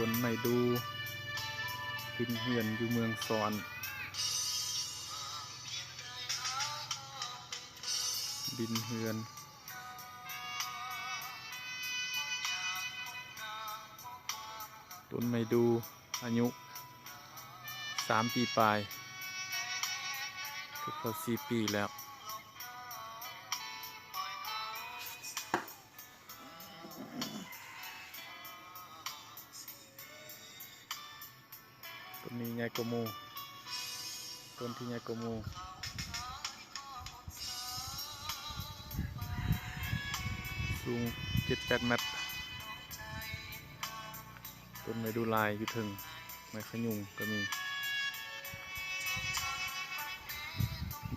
ຕົ້ນໄມ້ດູ ດິນເຮືອນຢູ່ເມືອງສອນ ດິນເຮືອນ ຕົ້ນໄມ້ດູ ອາຍຸສາມປີປາຍ ເກືອບເຂົ້າສີ່ປີແລ້ວ. ຕົ້ນນີ້ໃຫຍ່ກວ່າໝູ່ ຕົ້ນທີ່ໃຫຍ່ກວ່າໝູ່ ສູງເຈັດແປດແມັດ. ຕົ້ນໄມ້ດູຫຼາຍຢູ່ເທິງ ໄມ້ຂະຍຸງກໍມີ.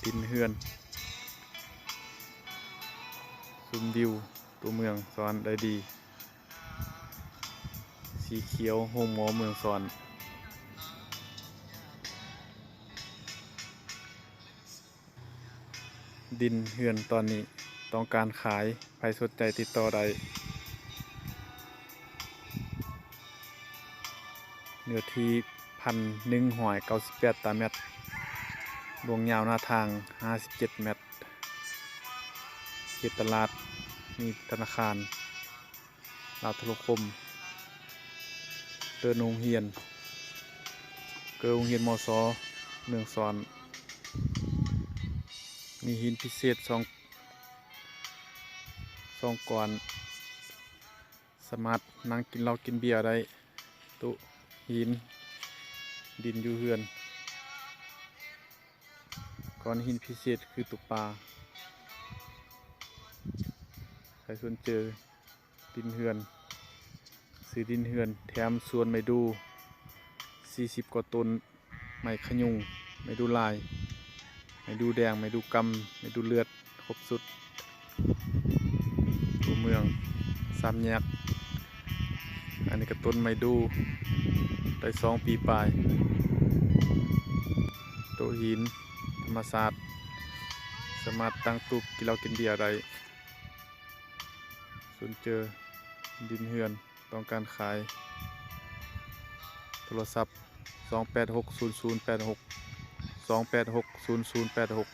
ດິນເຮືອນ ຊົມວິວຕົວເມືອງສອນໄດ້ດີ ສີຂຽວໂຮງໝໍເມືອງສອນ. ດິນເຮືອນຕອນນີ້ຕ້ອງການຂາຍ ໃຜສົນໃຈຕິດຕໍ່ໄດ້. ເນື້ອທີ່ພັນໜຶ່ງຮ້ອຍເກົ້າສິບແປດຕາແມັດ, ລວງຍາວໜ້າທາງຫ້າສິບເຈັດແມັດ, ເຂດຕະຫຼາດ ມີທະນາຄານ ລາວໂທລະຄົມ, ເດີ່ນໂຮງຮຽນ ເກີໂຮງຮຽນ ມສ ເມືອງສອນ. ມີຫີນພິເສດສອງ ສອງກ້ອນ, ສາມາດນັ່ງກິນເຫຼົ້າກິນເບຍໄດ້. ໂຕະຫີນ ດິນຢູ່ເຮືອນ. ກ້ອນຫີນພິເສດຄືໂຕປາ. ໃຜສົນໃຈດິນເຮືອນ ຊື້ດິນເຮືອນ ແຖມສວນໄມ້ດູ ສີ່ສິບກວ່າຕົ້ນ, ໄມ້ຂະຍຸງ, ໄມ້ດູລາຍ, ໄມ້ດູແດງ, ໄມ້ດູກຳ, ໄມ້ດູເລືອດ, ຄົບຊຸດ. ຕົວເມືອງສາມແຍກ. ອັນນີ້ກໍຕົ້ນໄມ້ດູ ໄດ້ສອງປີປາຍ. ໂຕະຫີນທຳມະຊາດ ສາມາດຕັ້ງຕູບກິນເຫຼົ້າກິນເບຍໄດ້. ສົນໃຈດິນເຮືອນ ຕ້ອງການຂາຍ ໂທລະສັບ ສອງແປດຫົກສູນສູນແປດຫົກ ສອງແປດຫົກສູນສູນແປດຫົກ.